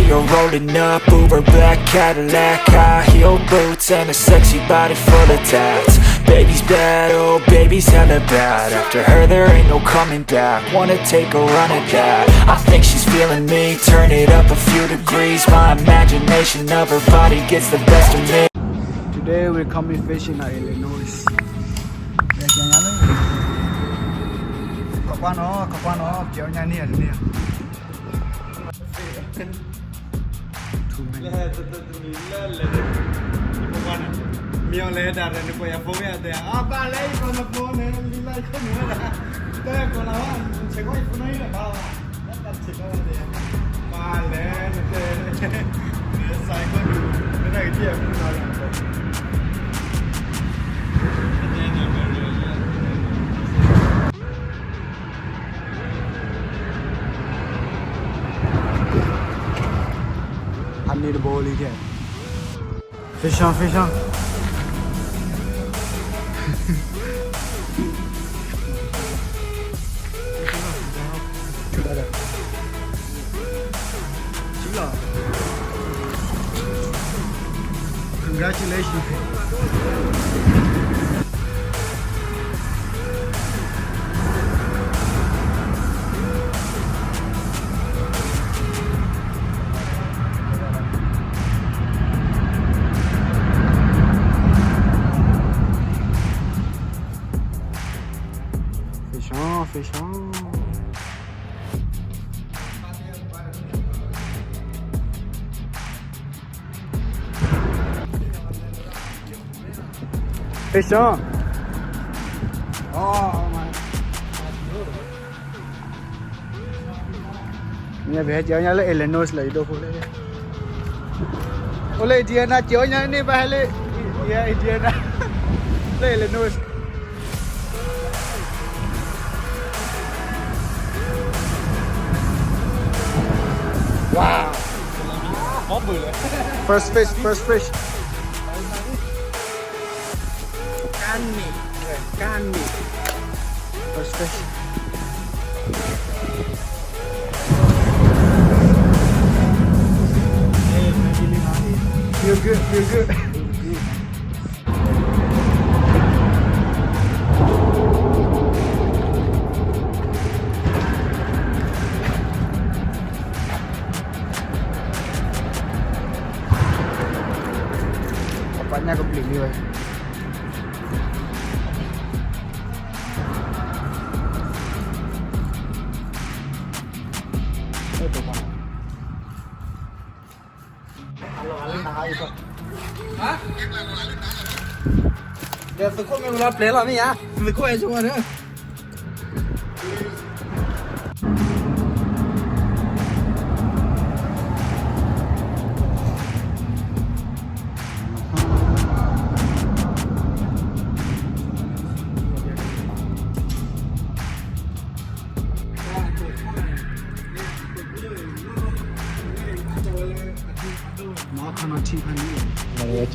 You're rolling up Uber black Cadillac, high heel boots and a sexy body full of tats. Baby's bad, oh baby's hella bad. After her there ain't no coming back. Wanna take a run at that. I think she's feeling me. Turn it up a few degrees. My imagination of her body gets the best of me. Today we're coming fishing at Illinois. ကကွၢ်နီၤ ကကွၢ်နီၤ ကၠီညါန့ၣ်တန့ၢ် လဲၤတတတမံၤလၢလဲၤ မ့ၢ်အီၤလဲၤဒၣ်ရဲၣ်န့ၣ် ပှၤယၤဖိမ့ၢ်အတဲ အဘၣ်လဲၣ် ယဖိနဖိန့ၣ် လံလၢယခိၣ်နူာ်ဝဲဒၣ် တဲကိးလီၤဝဲ ဆဲးကွၢ်ယဖိနီၢ်အံၤလၢဘၣ်ဘၣ် တၢ်ဆဲးကွၢ်ဝဲဒၣ် ဘၣ်လဲၣ် နတဲ နစဲးကွၢ်နူာ် နတၢ်ကထံၣ်အဖုနီၤလီၤ အန့ၣ်တဘိလံကဲ fish on, fish on. ဆူလီၤ Congratulations. ဖဲရှီ မ့ၢ်ပဟဲကၠီညါလၢ Illinois လၢ ယဒိဖိလၢ အိၣ်လၢ Indiana ကၠီညါန့ၣ် ဘၣ်ဟဲလၢ Indiana လၢ Illinois. Wow. First fish, first fish. ကၢ်န့ၣ် ကၢ်န့ၣ် First fish. Feel good, feel good. ပှၤညၣ်က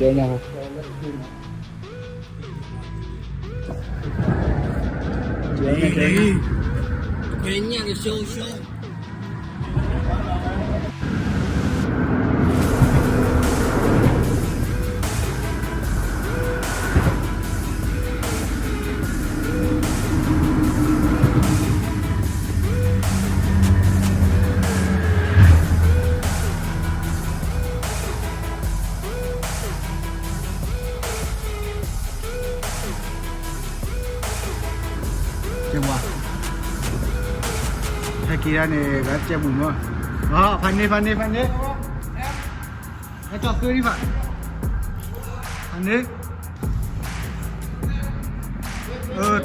ဘျံးလံဝဲ ဒီးသုးခိၣ်မ့ၢ်ဝဲလီၤပျဲလီၤမ့ၢ်ဧါ, သုးခိၣ်အဲၣ်ဆိဝဲဒီး မၤခီနီၤထံဖးန့ၣ် မၤဝဲကဲညါဟိ ခွဲညၣ်ကရှုံးရှုံး ကဲဝါ, ဟဲက့ၤဒၣ်န့ၣ် ကစဲဘူးမး, ဖးန့ၢ် ဖးန့ၢ် ဖးန့ၢ်, ဟဲကၠီသွ့ဒံးဖး, ဖးန့ၢ်, သွ့,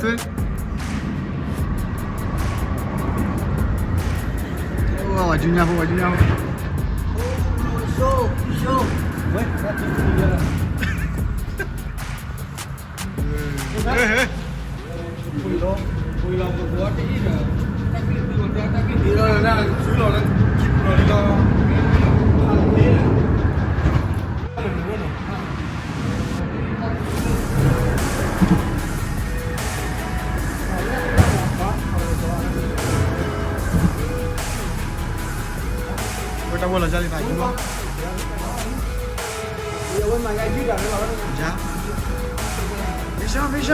ဝဲဒုညါဖိ ဝဲဒုညါဖိ, ဝဲ ဝဲလီၤကလံဖးကၠူလီၤ, ယါ, ဖ့ၣ်ဆၢ ဖ့ၣ်ဆၢ,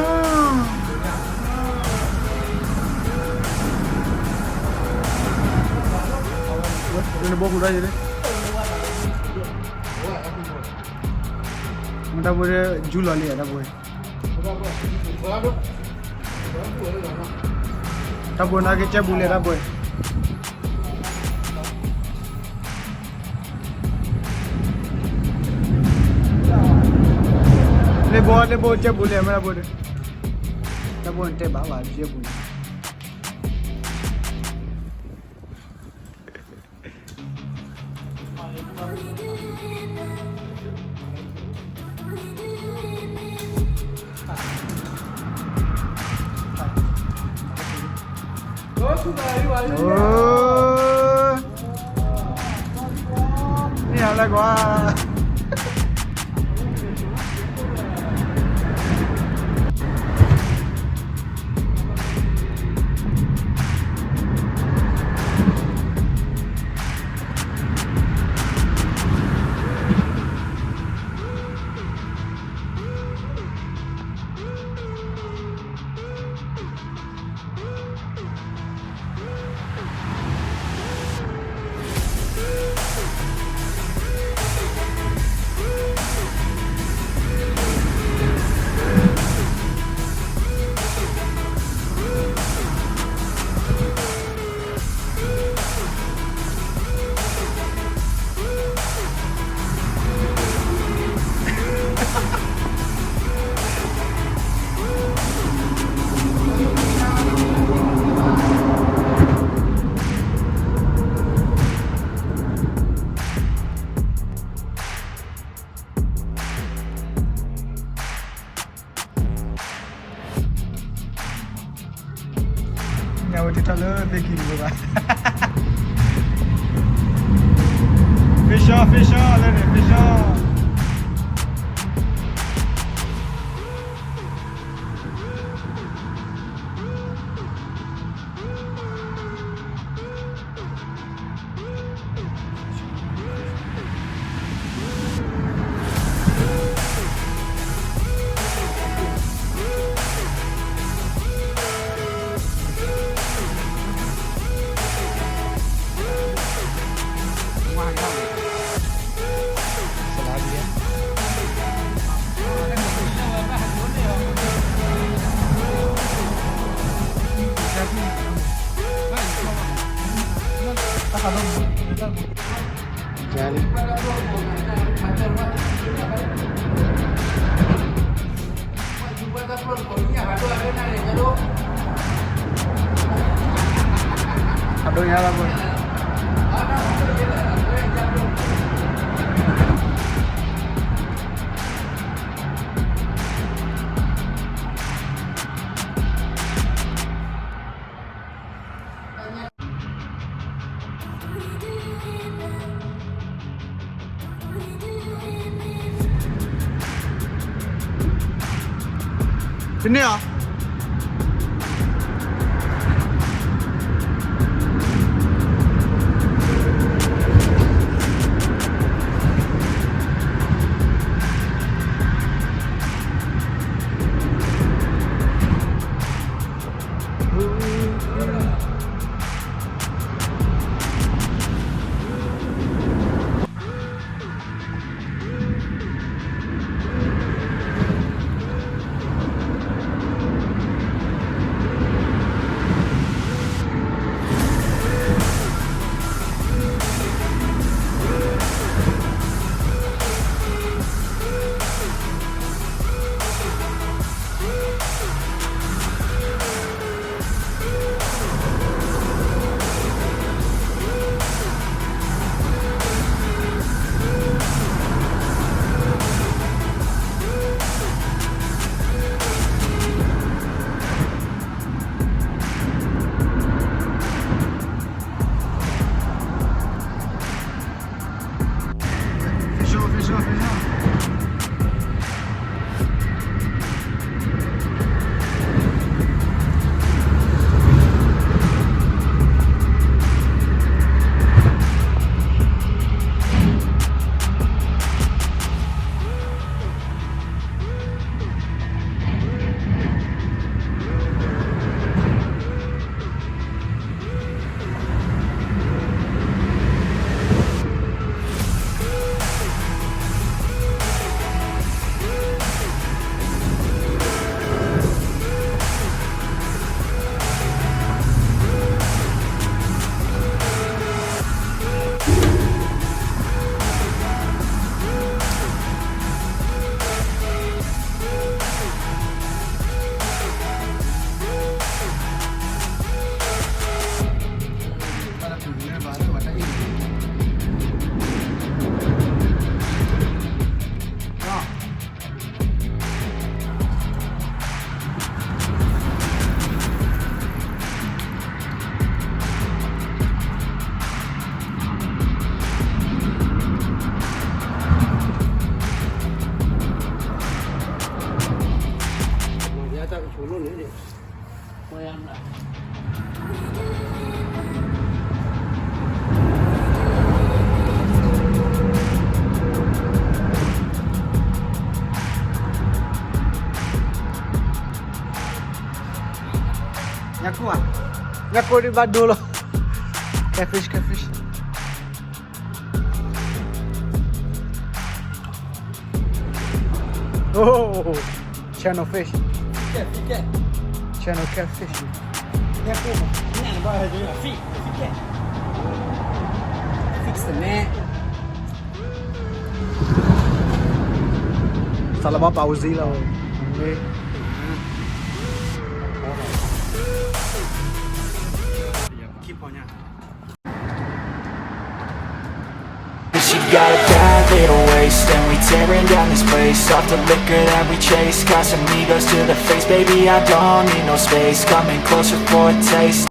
ဝဲနဘီဃုာ်ဒီးယၤလံ, မ့ၢ်တၢ်ဖိဒီးကၠူလီၤလံဧါ တၢ်ဖိ, တၢ်ဖိန့ၣ်ကဲကဲဘူးလံတၢ်ဖိ, လ့ဘိ လ့ဘိကဲဘူးလံ မ့ၢ်တၢ်ဖိဒီး, တၢ်ဖိန့ၣ်တဲဘၣ်ဘၣ်ကဲဘူးလံ. န့ၣ်ဟးလၢကွၢ် ညါဝဲတထီၣ်လၢသ့ၣ်ခံတဝဲဘၣ်, ဖ့ၣ်ဆၢ ဖ့ၣ်ဆၢ လၢန့ၣ် ဖ့ၣ်ဆၢ အဒိညါလီၤဖိ တန့ၢ်ဧါ. တ ညၣ်ကိၢ်ဒံးဘၣ်ဒိလီၤ. Catfish, catfish. Oh, channel fish. Channel catfish. It's all about Bowser လီၤ. She got a bad little waist, and we tearing down this place. Off the liquor that we chase, got some egos to the face. Baby, I don't need no space, coming closer for a taste.